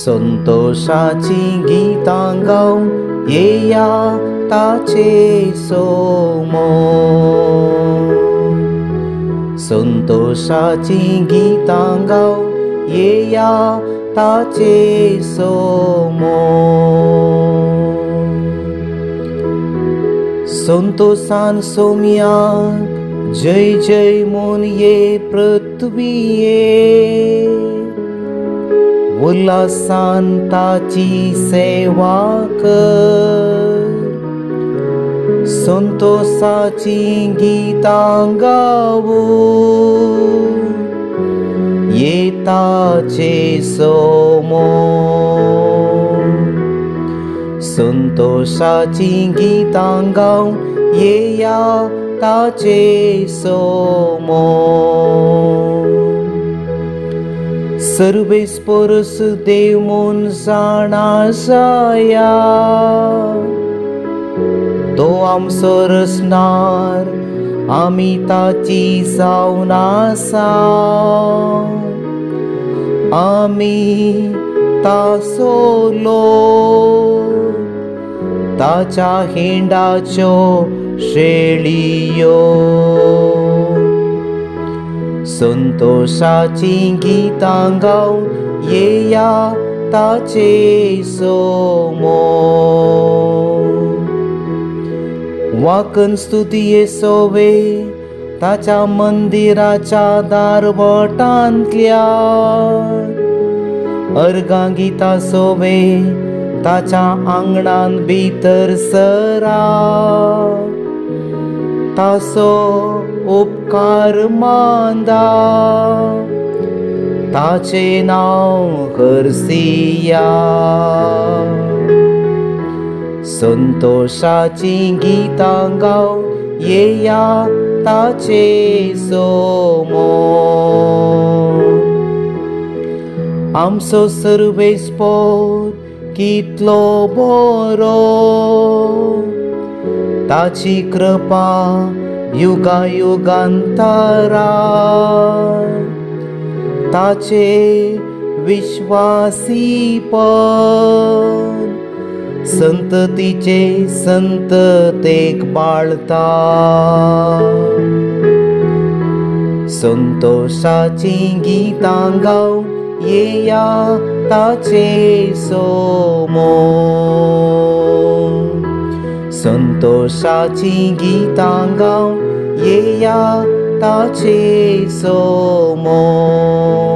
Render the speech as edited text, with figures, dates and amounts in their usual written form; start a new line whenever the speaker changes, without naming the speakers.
संतोषाची गीतां गावन येया ताचे सोमोर। संतोषाची गीतां गावन येया ताचे सोमोर। संतोषान सोम्याक जय जय म्हूण ये पृथ्वीये, उल्हासान ताची सेवा कर। संतोषाची गीतां गावून ये ताचे सोमोर। संतोषाची गीतां गावन येया ताचे सोमोर। सर्वेस्पोरस देव म्हूण जाणा जाया, तो आमचो रचणार आमी ताची जावन आसा। आमी ताचो लोक ताच्या हिंडाच्यो शेळयो। संतोषाची गीतां गावन येया ताचे सोमोर। वाकन स्तुतिये सोवे ताच्या मंदिराच्या दारवटांतल्या, अर्गां गीतां सोवे ताच्या आंगणान भितर सरा। ताचो उपकार मांदा ताचें नांव हरसिया। संतोषाची गीतां गावन येया ताचे सोमोर। आमचो सर्वेस्पोर कितलो बरो, ताची कृपा युगा युगांतरा। ताचे विश्वासीपण संततीचे संततेक बाळता। संतोषाची गीतां गावन येया ताचे सोमोर। संतोषाची गीतां गावन येया ताचे सोमोर।